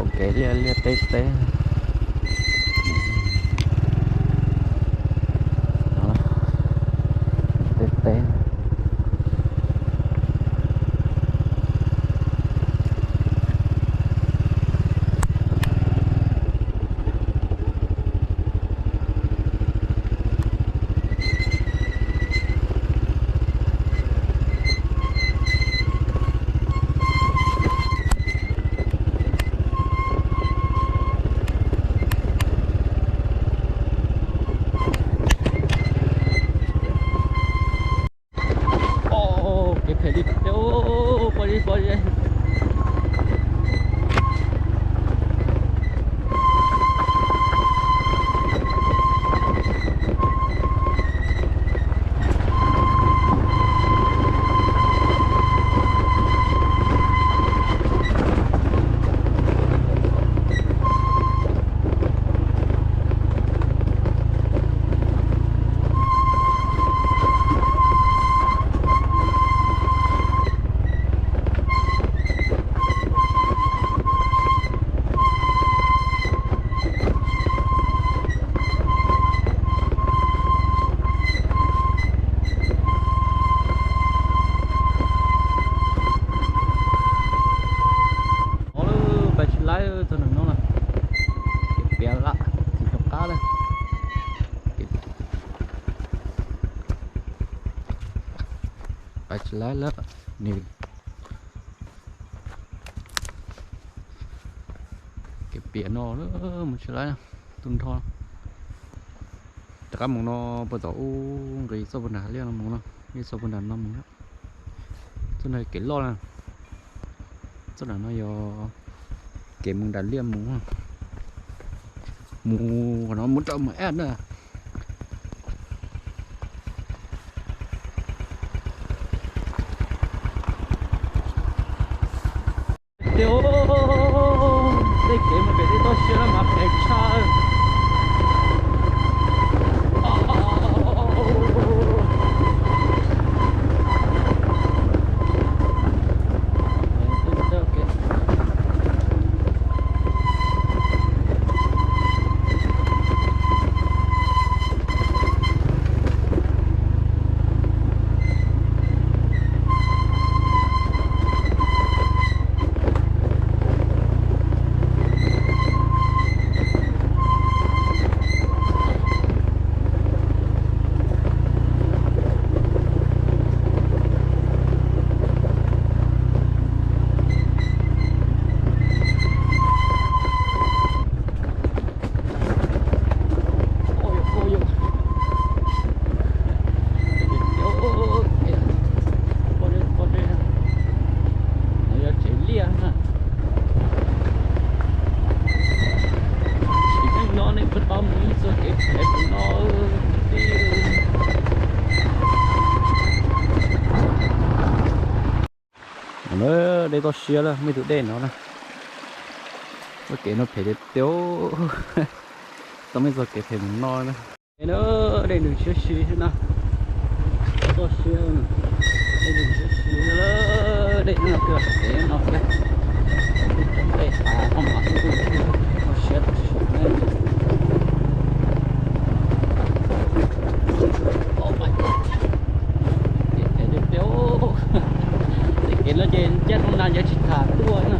Kev liaj liaj teb teb. Teb teb. Kev phem li, pom li, pom li. Ov, pais tsis laib txog nram no lawm. Kev piam lam tsis rov qab lawm. Pais tsis laib lawm. Nws kev piam no mus tsis laib, tu nrho. Rov qab mus no puag tom ub nqis txoj puag nram liaj no mus no, ib txoj puag nram no mus. Txoj no kev loj na. Txoj nram no yog kev mus nram liaj mus. Mus qhov no mus rau mus ab na. Tej kev mus pem tej toj siab no mas phem tshaj. Tsev liaj na. Tsis neej no nej puas tau mus ib txoj kev phem no kwv tij. Dej toj siab lawm, muaj ib tug dej no na. Txoj kev no phem tiag tiag. Tau muaj ib txoj kev phem mus no na. Dej nws siab si xwb na. Toj siab, dej nws siab si, dej no kiag, dej no kiag. Dej tas no mas toj siab toj siab. Kev phem tiag tiag. Tej kev no ces ncaj rau nas ncav tsis tham tuaj na.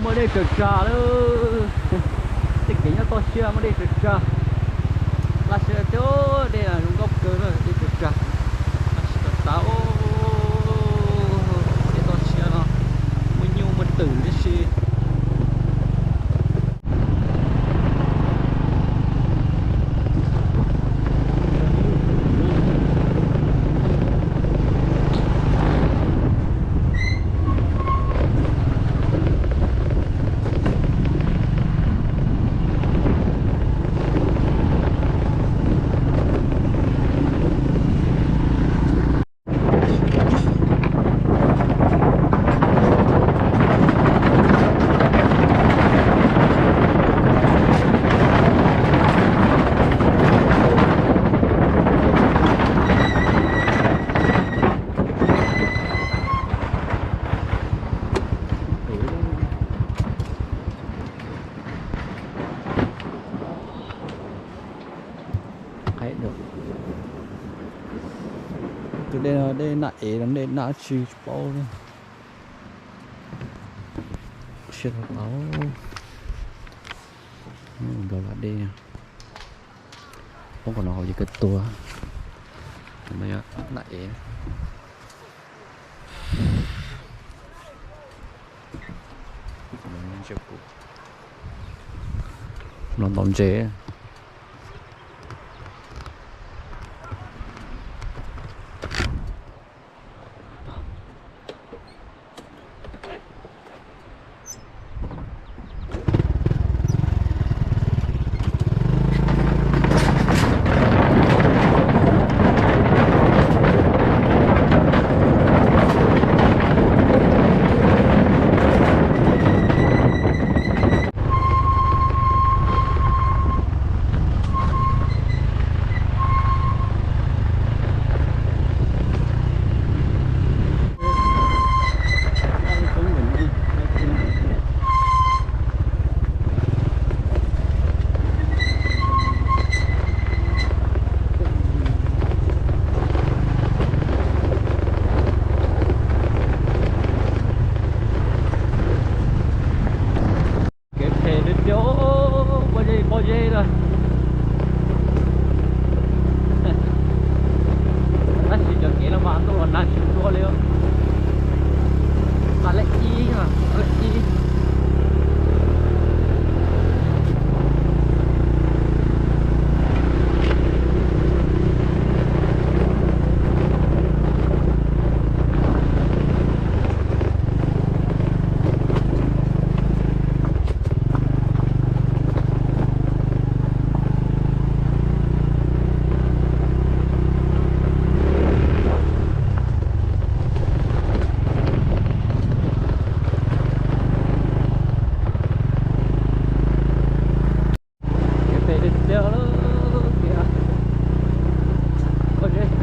Muaj dej tsawg tsag lawm. Tej kev nyob toj siab muaj dej tsawg tsag. Laj siab tiag, dej zoo nkauj kawg, dej tsawg tsag. Laj siab tas tas. Tej toj siab no muaj nyuj muaj twm tib si. Tus dej no dej naj ev los dej naj tsi tsis paub li. Siab tau tau. Nrog lam dej. Poob qhov no hauv ces kawg tuag. Naj ev. Los ntaus ntses. Kev phem tiag tiag, pob zeb pob zeb lawm. Tab sis cov kev no mas tuaj los nag tsis ntsuav li. Qab lej ib, qab lej ib. Kev phem tiag tiag, kev, pob zeb.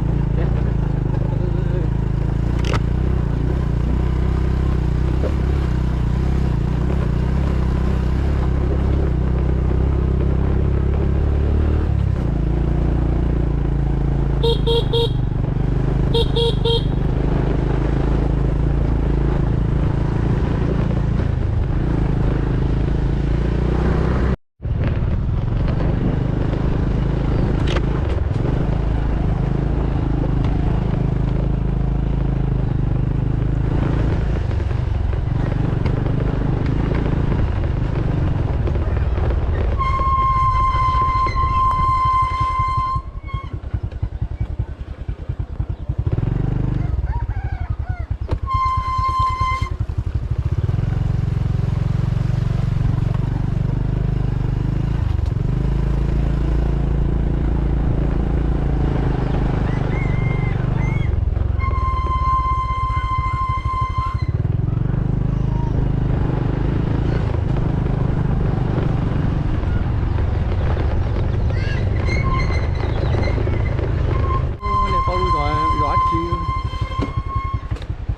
Nej paub lub zos, zos dab tsi?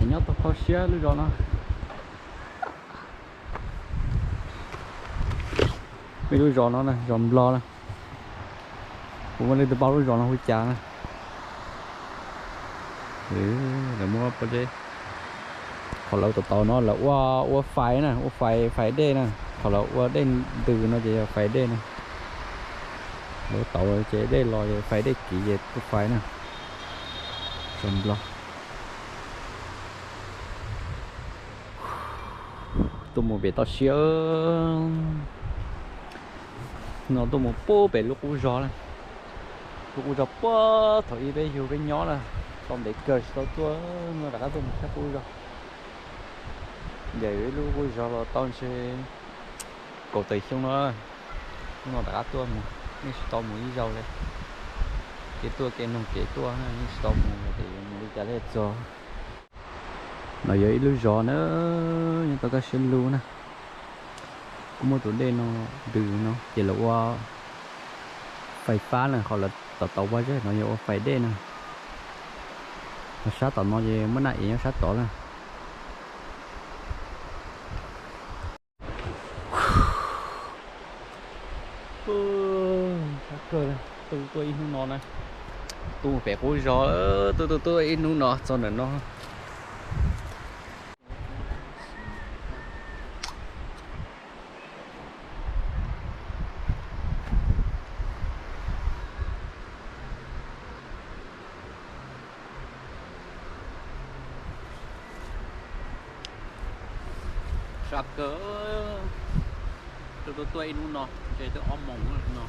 Es nyob tau kho siab lub zos no. Muaj ib lub zos no na, zos Nplog na. Kuv muaj leej twg paub lub zos no hu cas na. Lawv muab pob zeb, qhov lawv tau tau no lawv ua, ua fais na, ua fais, fais dej na. Qhov lawv ua dej ntws no ces yog fais dej na. Lawv tau ces dej los ces fais dej kiv ces tuaj fais na. Zos Nplog. Tuaj mus pem toj siab no, tuaj mus puag pem lub qub zos na. Lub qub zos puag thaum ub peb yug peb nyob na, tau ntev kawg tsis tau tuaj, no rov qab tuaj mus sab qub zos. Ncaim ib lub qub zos los tau ntshe kaum tawm xyoo no, no rov qab tuaj mus, yeej tsis tau mus ib zaug li. Kev tuaj kev noog kev tuaj yeej tsis tau mus, mus li cas thiaj txog. No yog ib lub zos na, nyob tau kaj siab lug na. Kuj muaj tus dej no ntws no ces lawv ua fais fab na, qhov lawv tau tau pob zeb no yog ua fais dej na. Ho sab tom no ces muaj naj ev nyob sab tod na. Sab kawg li. Tuaj ib hnub no na, tuaj pem qub zos, tuaj tuaj tuaj ib hnub no txog ntawm no. Sab kawg, tuaj tuaj tuaj ib hnub no, ntshe twb ob moos no.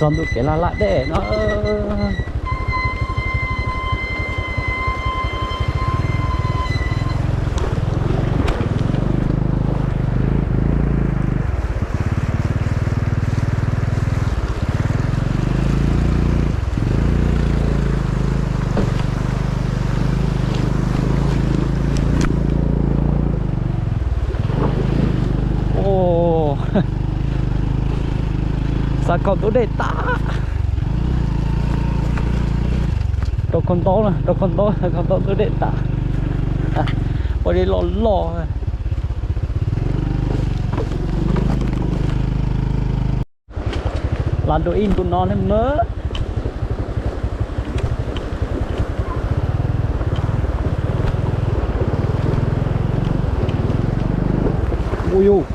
Txog ntua kev laj laj dej no. Xav khaus ntug dej tas. Rau khaus ntaub na, rau khaus ntaub, khaus ntaub ntug dej tas. Ua li loj loj. Lam dua ib ntu no ne mas. Ui yus,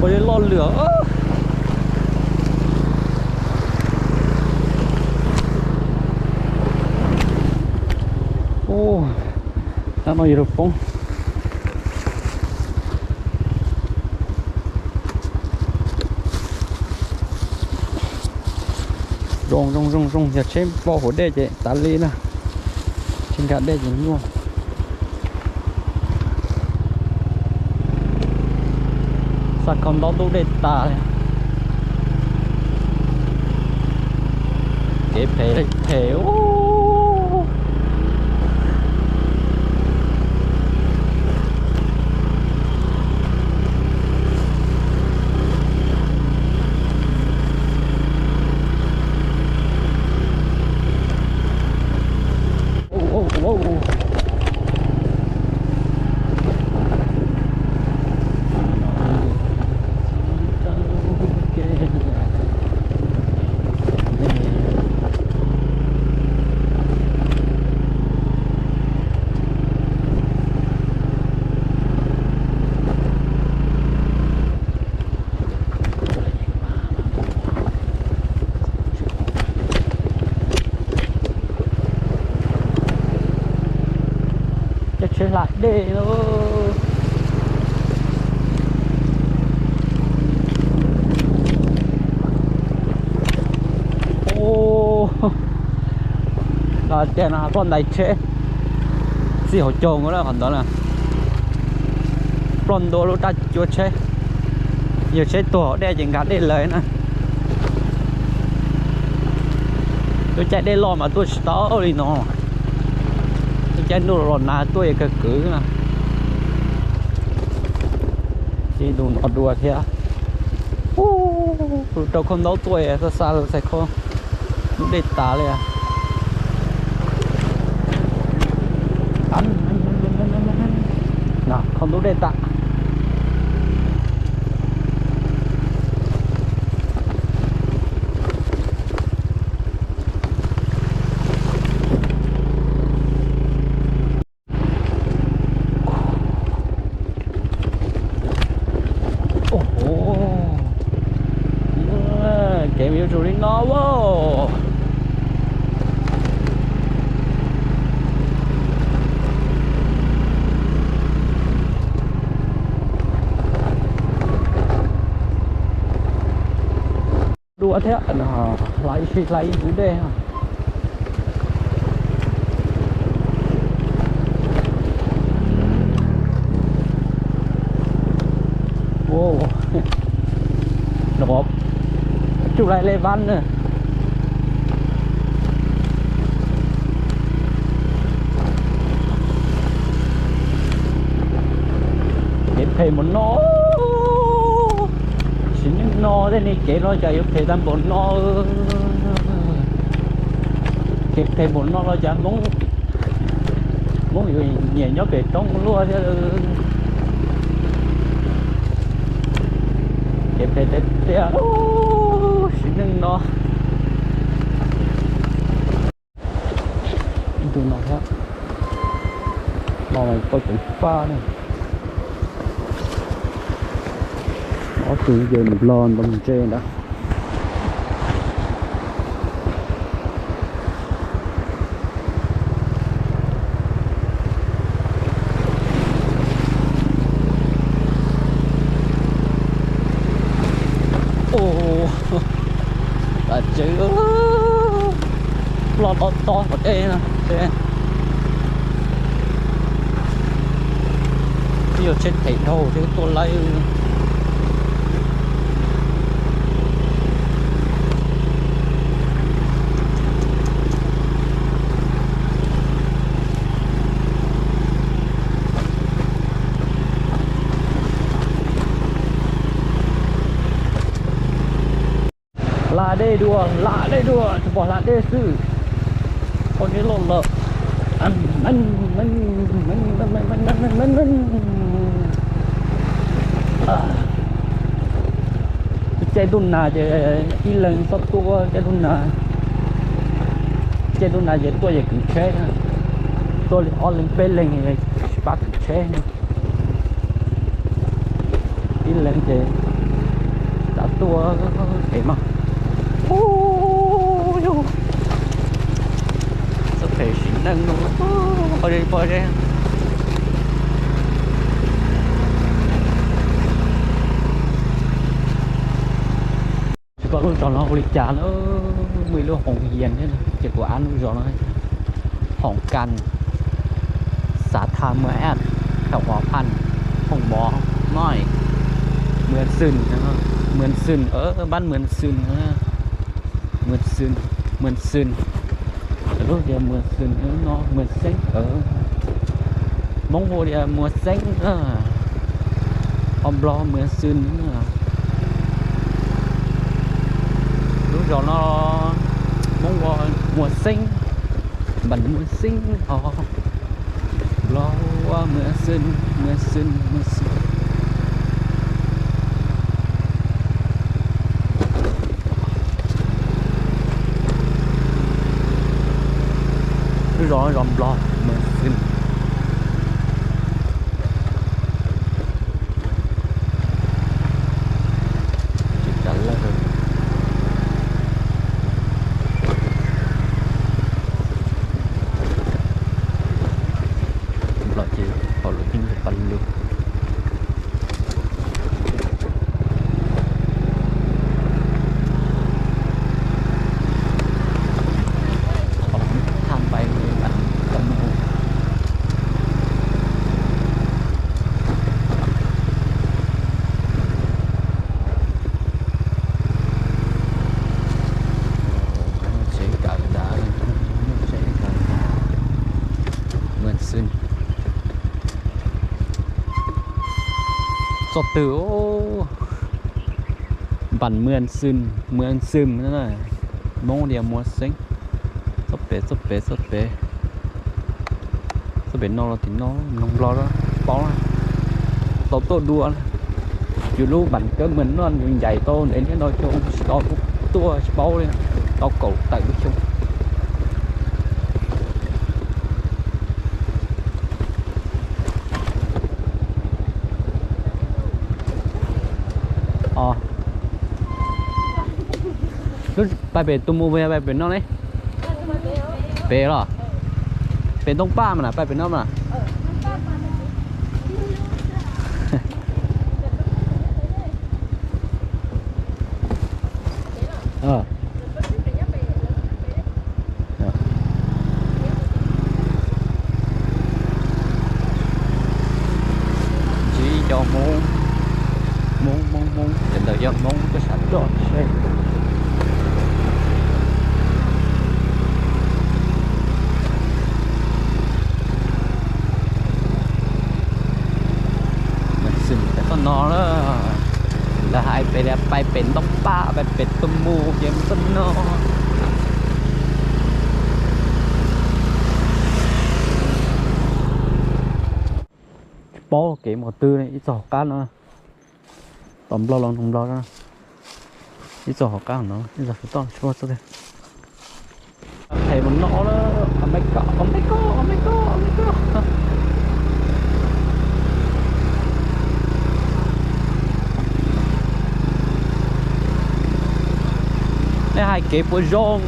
ua li loj lwm. Tab no yog rau poob. Zoo zoo zoo zoo, yog tsheb npog hauv dej ces tas li na. Tsheb nkag dej ces nyuaj. Xav khaus ntaub ntug dej tas li. Kev phem li phem. Coj tsheb hla dej lauj. Tiag no ploj ntais tsheb, txij hauv caug nkaus lawm qhov ntawd na. Ploj ntua lub raj cua tsheb. Yog tsheb tuag dej ces nkag dej lawm na. Tuaj caij dej loj mas tuaj tsis tau li no. Tuaj caij ntuj los nag tuaj yog kawg kwv na. Ces tus no dua thiab. Ub, rau khau ntaub tuaj xa xa lawm xais khau. Ntub dej tas li. Khau ntub dej tas. Kev yuav tsum li no as. Dua thiab, hlais ib ntub dej. Ua, no tsuj laij lej vab na. Kev phem npaum no, sim neej no tej niag kev no cas yuav phem tag npaum no. Kev phem npaum no los cas Hmoob, Hmoob yuav nyiam nyob pem roob luaj thiab. Kev phem tiag tiag, sim neej no. Ib tug no thiab, no mas poj ceev faj ne. Ob tug yawg nplog ntaus ntses ntawd. Ua, tas tsev, ploj tob tob tom dej no. Twb yog tsheb them dhau thiab tuaj laib. Hla dej dua, hla dej dua, tsis pom hla dej xwb. Poj niam loj lawm. Caij ntuj nag ces ib leeg txhob tuaj caij ntuj nag. Caij ntuj nag ces tuaj yog kwv tsheb, tuaj li ob leeg peb leeg tsis pab kwv tsheb. Ib leeg ces tsis xav tuaj kev mas. Ub, txoj kev sim neej no, pob zeb pob zeb. Tsis paub lub zos no hu li cas na, muaj ib lub hoos hias thiab ces kuv ab lub zos no, Hoom Kan, xã Thà Mường Ert, Thà Hòa Phan, Hoom Mó, Noi, Mường Sün, Mường Sün, bán Mường Sün, Mường Sün, Mường Sün. Lub tias Mường Sün no, Mường Seng, Hmoob hu tias Mường Seng, ho Nplog Mường Sün. Lub zos no Hmoob hu Mường Seng, bản Mường Seng, ho Nplog hu Mường Sün, Mường Sün, Mường Sün. Lub zos no zos Nplog, Mường Sün. Tsis tas lawm. Nplog ces hauv lub yeeb yog paj lug. Tham npai nws tam mus. Pam muas xwm, muas xwm na, Hmoob tias muas xeeb. Txoj pem, txoj pem, txoj pem, txoj pem no los tim no, mloog Nplog tsis paub na. Tau tuaj dua, yus lub pam kab muas no yus ncaim tau ntev niaj ntau xyoo tsis tau tuaj tsis paub li, tau kaum tawm lub xyoo. Pais pem tus mus, pais pem no ne? Pem los? Pem Ntoo Paj mas na, pais pem no mas na. Ntsib cov Hmoob, Hmoob, Hmoob, Hmoob, cov ntawd yog Hmoob tuaj sam roj seb. Xwm pem txoj no na, lawv hais pem, pais pem Ntoo Paj, pais pem tus mus ces mus txoj no. Tsis paub kev mus qhov twg li, ib txoj hauv qab no. Tom Nplog los mloog Nplog, ib txoj hauv qab no, ib txoj saum toj tsis paub txoj twg. Phem mus no lawm, a me koj, a me koj, a me koj, a me koj. Nej hais kev puas zoo,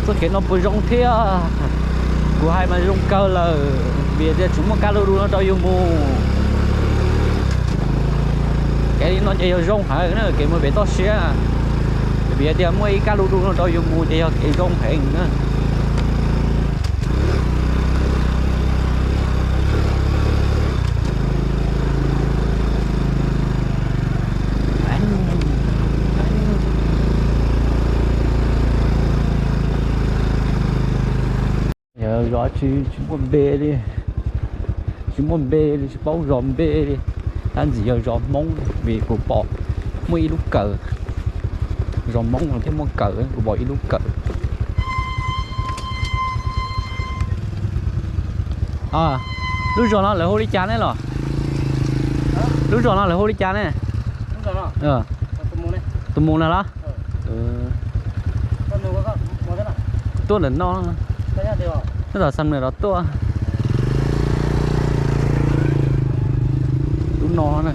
txoj kev no puas zoo thiab? Kuv hais mas zoo kawg lawm, vim tias tsis muaj kab lu du no rau yus mus. Kev li no ces yog zoo heev na, kev mus pem toj siab, vim tias muaj ib kab lu du no rau yus mus ces yog kev zoo heev na. Yog zos tsis, tsis muaj npe li, tsis muaj npe li, tsis paub zos npe li. Tab ntxim yog zos Hmoob vim kuv pom muaj ib lub kawm, zos Hmoob no thiaj muaj kawm, kuv pom ib lub kawm. Lub zos no lawv hu li cas ne los? Lub zos no lawv hu li cas ne? Tus mus na los? Tuaj ntawm no, nyob tom Xam Nwm los tuaj. Lub no na.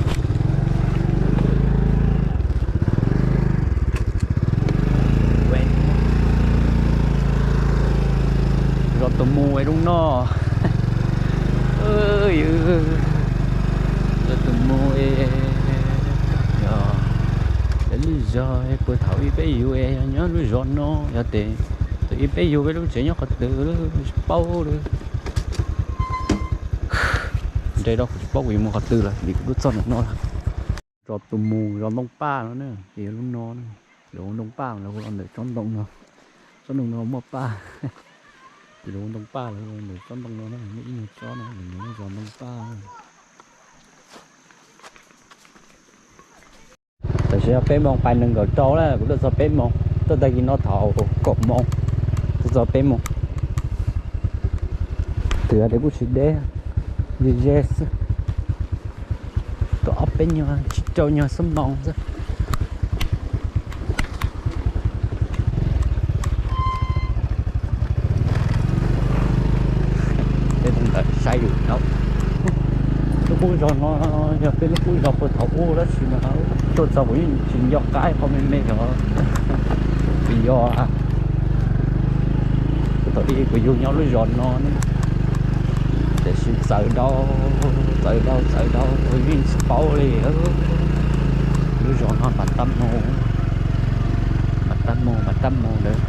Zos Tus Mus lub no. Zos Tus Mus es, yog lub zos puag thaum ub peb yug es yog nyob lub zos no, yog tias thaum ub peb yug peb lub tsev nyob qhov twg tsis paub li. Nres rau kuv tsis paub kuv yuav mus qhov twg lawm vim kuv tuaj txog ntawm no lawm. Zos Tus Mus, zos Ntoo Paj no na, ces yog lub no na. Lawv hu Ntoo Paj, lawv hu los ntawm tsob ntoo no. Tsob ntoo no muaj paj. Ces lawv hu Ntoo Paj, lawv hu los ntawm tsob ntoo no na, muaj ib nyuag tsob no, lawv hu zos Ntoo Paj. Tam sim no peb moos pais nees nkaum rau na, kuv tuaj txog peb moos, tuaj tag kis no thaum kaum moos, tuaj txog peb moos. Twb tias kuj tsis deb, ze ze xwb, kaum ob peb nyuag tsib rau nyuag xuab moos xwb. Peb ntawm saib yus no, lub qub zos no yog peb lub qub zos puag thaum ub tab sis mas tuaj txog kuv yeej tsis nco qab qhov me me os. Vim yog thaum ub kuv yug nyob lub zos no ne, tiam sis txawv dhau, txawv dhau, txawv dhau kuv yeej tsis paub li. Lub zos no mas tab mus, mas tab mus, mas tab mus lawm.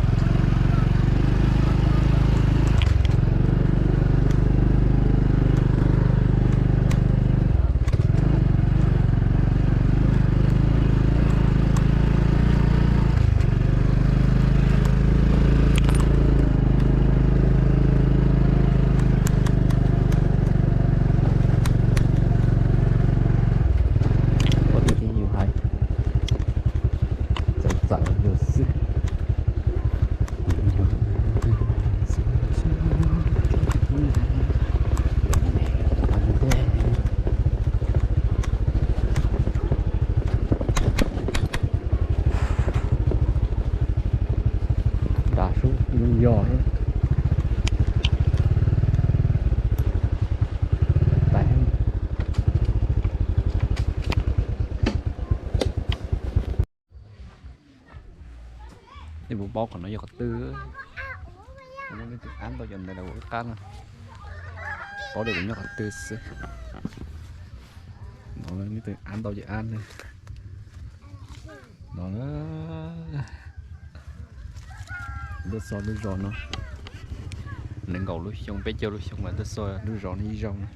Ua li yus hais, Tam yus xwb. Nram sub zoo yos. Nej puas paub qhov no yog qhov twg? Muaj leej twg ab ntau cov ntawd los ua ib qab no. Paub tias kuv nyob qhov twg xwb. No leej twg ab ntau cov ab na. No na. Tuaj txog lub zos no, nees nkaum lub xyoo peb caug lub xyoo mas tuaj txog lub zos no ib zaug na.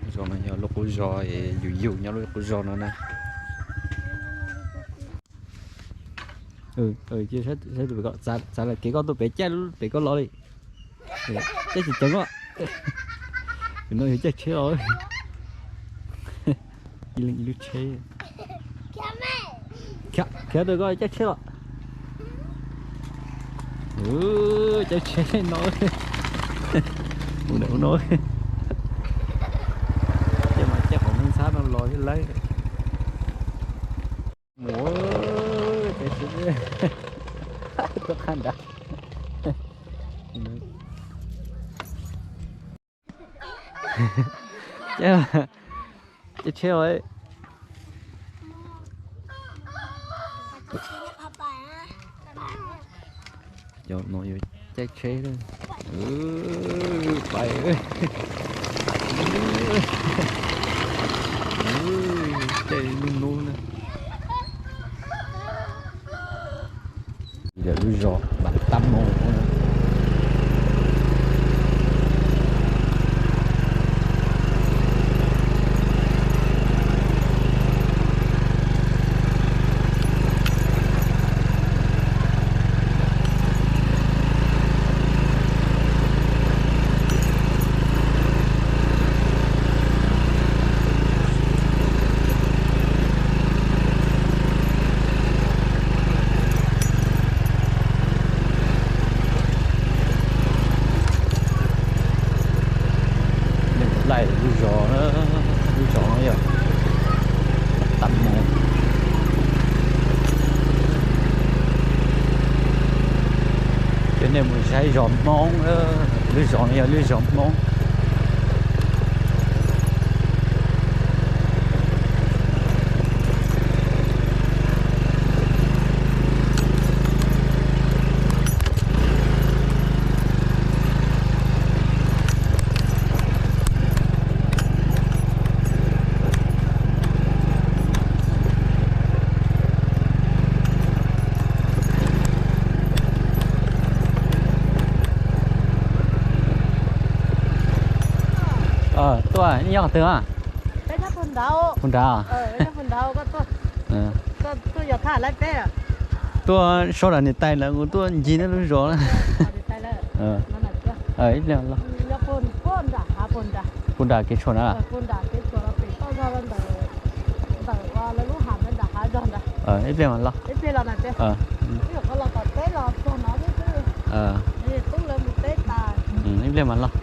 Lub zos no yog lub qub zos es yus yug nyob lub qub zos no na. Txav lawm kev koj tuaj pem, caij pem koj los li. Caij tsis ceev os. Tus no yog caij tsheb los. Ib leeg ib lub tsheb. Khiav rau koj caij tsheb los. Caij tsheb no. Mus ntawm no. Caij mas caij qhov muag ntxhab no los thiab lawm. Mus, caij tsheb tuaj qab nrad. Caij tsheb os. Cov no yuav caij tsheb na. Pais, caij lub nub na. Lawv lub zos Vam Tab Moos. Nej mus laij lub zos na, lub zos no yog Tam Moos. Ces nej mus saib zos Hmoob, lub zos no yog lub zos Hmoob. Tuaj nyob qhov twg? Puag nrad. Tuaj sau dam niam tais lawm, kuv tuaj ncig nej lub zos na. Ib pliag los. Puag nram kev tshuam na. Ib pliag mam los. Ib pliag mam los.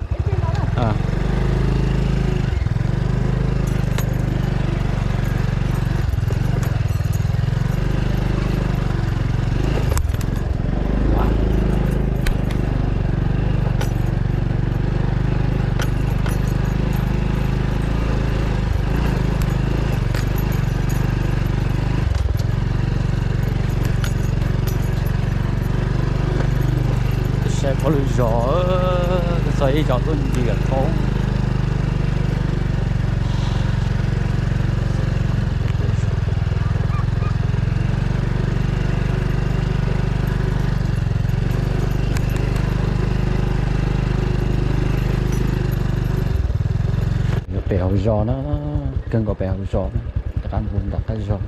Saib pab lub zos, txog ib zos tuaj ncig kawm thoob. Pem hauv zos na, kawg nkaus pem hauv zos na, rov qab mus nram qab zos.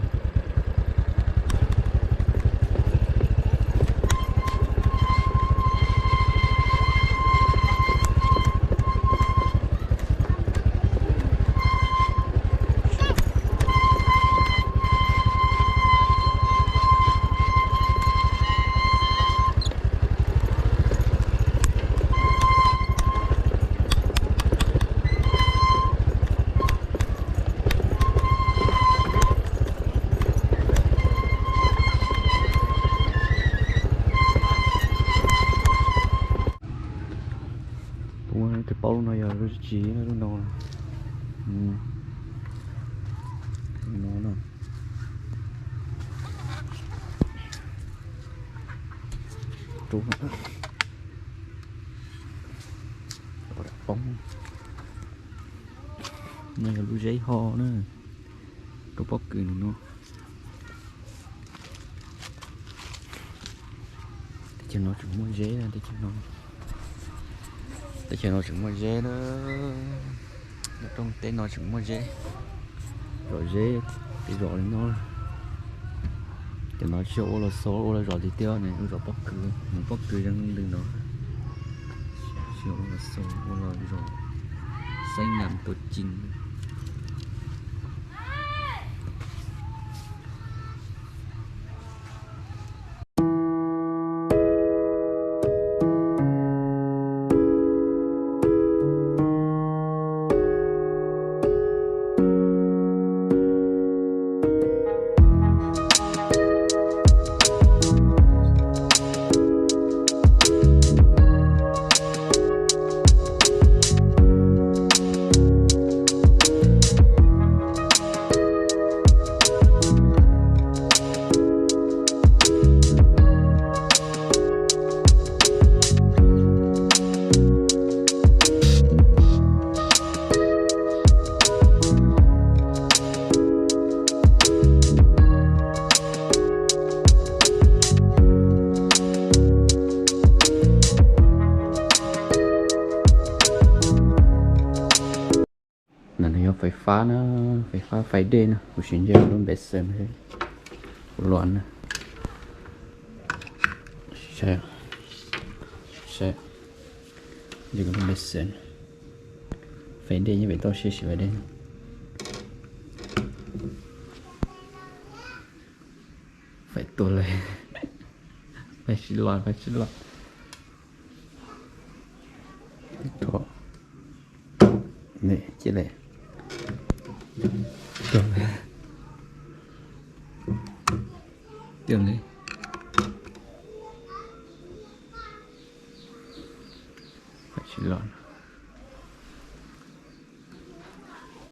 Tsis lub no, lub no na. Rau poob. No yog lub zeb ho na, rau pob kws no. Teb chaws no tseem muaj zeb, teb chaws no, teb chaws no tseem muaj zeb na. Nyob roob teb no tseem muaj zeb, zom zeb tej zos li no. Cov no tsis yog ua los xaus ua los zom tiag tiag ne, ua zom pob kws, mus pob kws zoo ntws no. Tsis yog ua los xaus ua los zom, xeeb nam tuav cig. No yog fais fab na, fais fab fais dej na, kuv siv ntsej lub npe xees, kuv luam na. Saib, saib, ntsej lub npe xees, fais dej nyob pem toj siab siv fais dej. Fais tuag lawm, fais tsis los, fais tsis los. Cia li, cia li, fais tsis los.